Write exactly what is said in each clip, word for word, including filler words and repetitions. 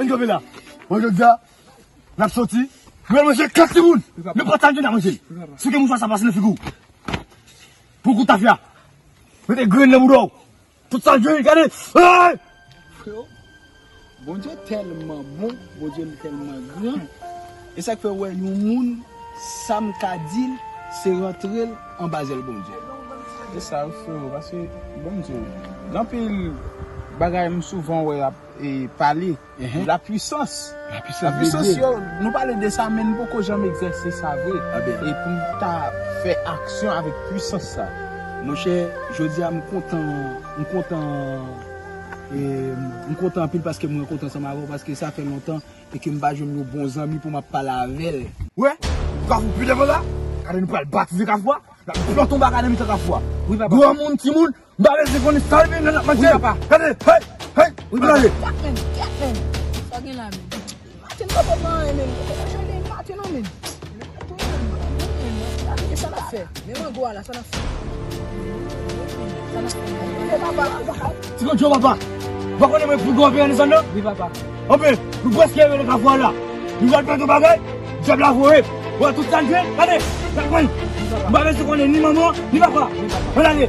Ann kanpe la. Bon, jodi a, n ap soti. Nou al manje kat timoun. Nenpòt sa n jwenn n ap manje. Souke mouchwa sa pase nan figi w. Pou kout tafya. Mete grenn nan bouda w. Tout sa l jwenn, gade. Hey! Freo, Bondye tèlman bon, Bondye tèlman gran. E sa k fè w wè yon moun, sa m ka di l, se rantre l anba zèl Bondye. E sa wi, freo, paske, ban m di w, gen anpil bagay m souvan wè y ap, e, pale. La puissance. La puissance de Dieu. Yo, nou pale de sa, men n poko janm egzèse sa vre. E pou n ta fè aksyon avèk pwisans sa. Monchè, jodi a m kontan, m kontan, e, m kontan anpil paske m rankontre ansanm avè w, paske sa fè lontan e ke m pa jwenn yon bon zanmi pou m ap pale avè l. Wè, ou ka fout pi devan la. Gade, nou pral batize Kafou a. N ap plante yon bagay nan mitan Kafou a. Wi, papa. Granmoun, timoun, m pa bezwen konnen sa l vin nan l ap manje. Wi, papa. Gade, hey, hey, wi, papa. Gade. Kèt, men, kèt, men. Sa gen la, men. Maten, papa, pa anyen, men. Papa, pa jwenn maten, non, men. Gade sa n ap fè. Men mango a la, sa n ap fè. Sa n ap fè. Ti Kandjo, papa. Ou pa konnen mwen pi gwo anpil nan zòn nan? Wi, papa. Anpil, nou prèske rive nan Kafou a la. Nou pral fè yon bagay, dyab la voye. Wè, tout sa n jwenn, gade, n ap pran. M pa bezwen konnen ni manman, ni papa. Ann ale.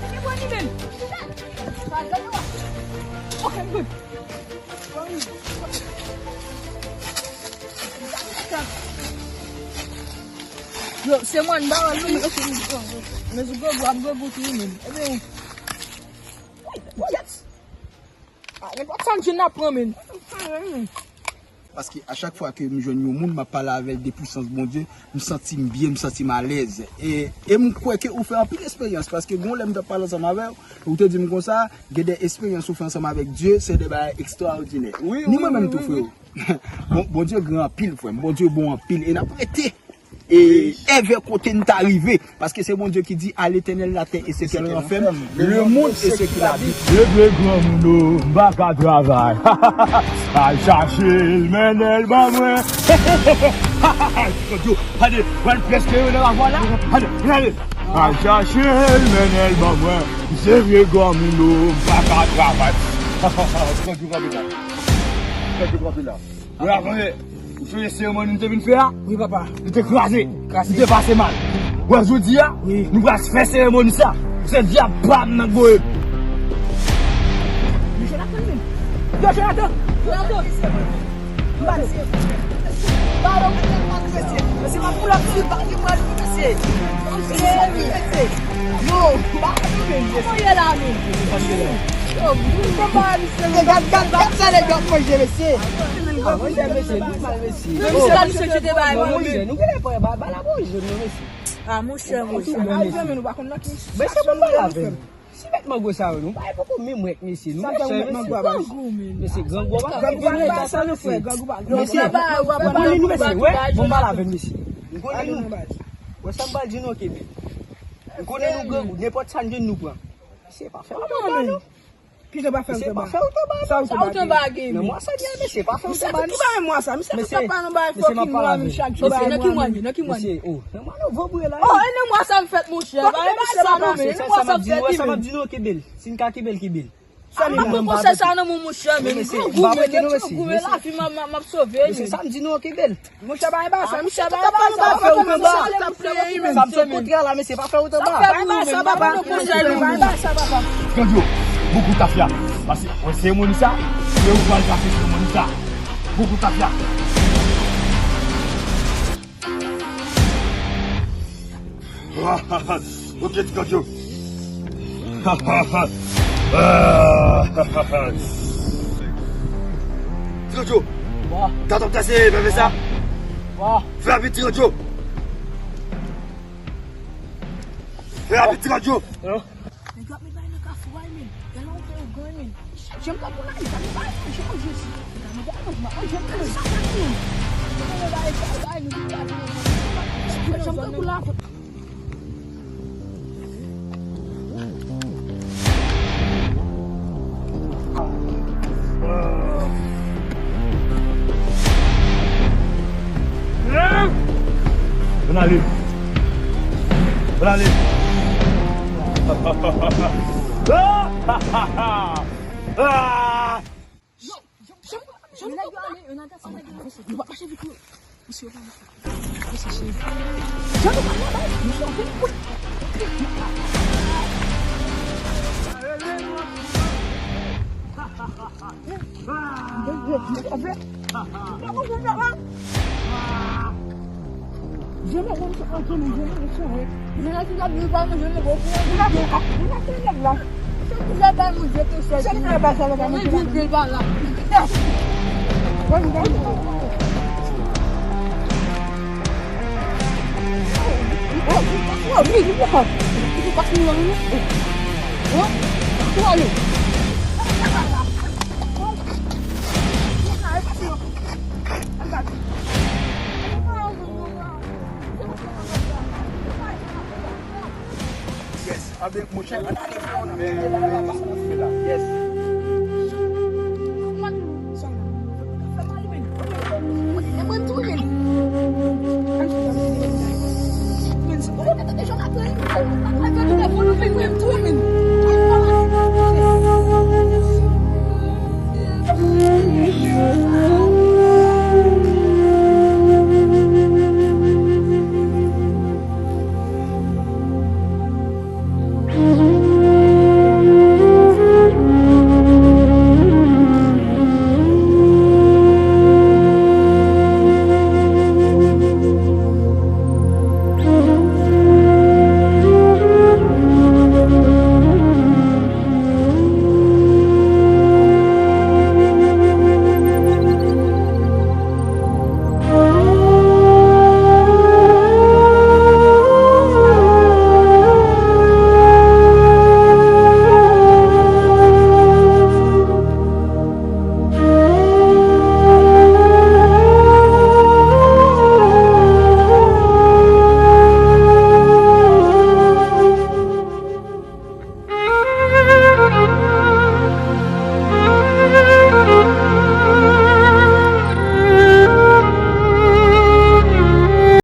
Ki bò li menm? Ok, good. Yo, se mwen, m pa wè l, wi. Men sou gwo gwo, ap gwo gwo tou, wi, men. Ebyen, wi, wi. Ah, nenpòt sa n jwenn n ap pran, men. Paske a chak fwa ke m jwenn yon moun, m ap pale avè l de pwisans Bondye, m santi m byen, m santi m alèz. E, e m kwè ke ou fè anpil esperyans, paske gon lè m t ap pale ansanm avè w, ou te di m konsa, gen de esperyans ou fè ansanm avèk Dye, se de bagay ekstraòdinè. Wi, wi, wi, wi. Ni mwen menm tou, freo. Bon, Bondye gran anpil, frè m. Bondye bon anpil. E n ap rete e, èvè kote n ta rive. Paske se Bondye ki di, à l'Éternel la terre et ce qu'elle renferme, le monde et ce qu'il habite. Leve granmoun o, m pa ka travay. Al chache l, mennen l ban mwen. Gade, pral prèske yo nan lavwa la. Gade, gade. Al chache l, mennen l ban mwen. M se vye granmoun o, m pa ka travay. Gade, gade la. Gade, gade la. Ou sonje seremoni nou te vin fè a? Wi, papa. Li te kraze. Kraze. Li te pase mal. Wè, jodi a, wi, nou pral fè seremoni sa. Se dyab pa m nan k voye m. Yo, Jonathan! Jonathan! M pa di. Pardon, mesye. Mesye, m ap pou l ap swiv, pa gen mwen, mesye. Mesye, mesye. Yo, m pa di, mesye. Kòman ye la, men? Yo, m pa di. Gad, gad, gad sa nèg yo ap manje, mesye. Ah, monchè, mesye, nou mal, mesye. Menm si la misye te bay mwen, men. Monchè, nou genlè pran ba, ba la manje, non, mesye. Ah, monchè, monchè. Mesye, pou pale avè m. Si mèt mango sa yo, nou pa poko menm wèk, mesye. Nou mechan, mesye. Grangou, men. Mesye, grangou pa gen eta sa, mesye. Mesye, ou konn li, nou, mesye. Wè, bon, pale avè m, mesye. Nou konn li, nou. Wè, sa m pral di nou, ok, men. Nou konnen nou grangou, nenpòt sa n jwenn nou pran. Mesye, pa fè nou anba, non. Kijan pa fè ou t anba? Mesye, pa fè ou t anba. Sa ou t anba, gen. Nan mwa sa, gen, mesye, pa fè ou t anba, non. Misye tout pa menm mwa sa. Misye tout ap pale anba fòkin mwa, men chak jou bay mwa, men. Nan ki mwa, nan ki mwa? Mesye, oh, nan mwa novanm la. Oh, e nan mwa sa m fèt, monchè. Pa menm sa, non, men. E nan mwa sa m fèt, men. Sa m ap di nou, kenbe l. Si n ka kenbe l, kenbe l. Sa m ap pran konsèy sa nan men w, monchè, men. Mesye, m pa mete nou, mesye. Goumen, goumen, lavi m, m ap sove, men. Mesye, sa m di nou, kenbe l. Monchè, bay ba sa, misye t ap pale nou bay fòkin mwa, misye t ap peye wi, men. Sa m sot kontre a la, mesye, pa fè wout anba. Bay ba sa, papa. Bay ba sa, papa. Kandyo, bokou tafya. Pase, wè seremoni sa, se ou pral pase seremoni sa. Bokou tafya. Ok, Ti Kandyo. Ti Kandyo. Wa. Gad w ap kase, pa fè sa. Wa. Fè rapid, Ti Kandyo. Fè rapid, Ti Kandyo. Nèg yo ap met bagay nan kafou a, men. Gade la, ou fè yo gang, men. Janm ka pou la, li ka nou bay manje, o Jezi. Li ka nou bay manje, m ap manje, m ap manje. Sa fè nou. Janm ka pou la. Pral ale. Pral ale. Ah! Ah! Jan nou pral ale, yon nèg ase nèg yo. Nou pa mache vit non. Mesye, yo pa mache. Mesye, cheri. Jan nou pral la, bay. Mesye, anpil kout. Yes. Anben, monchè, ann ale fè yon... Yes.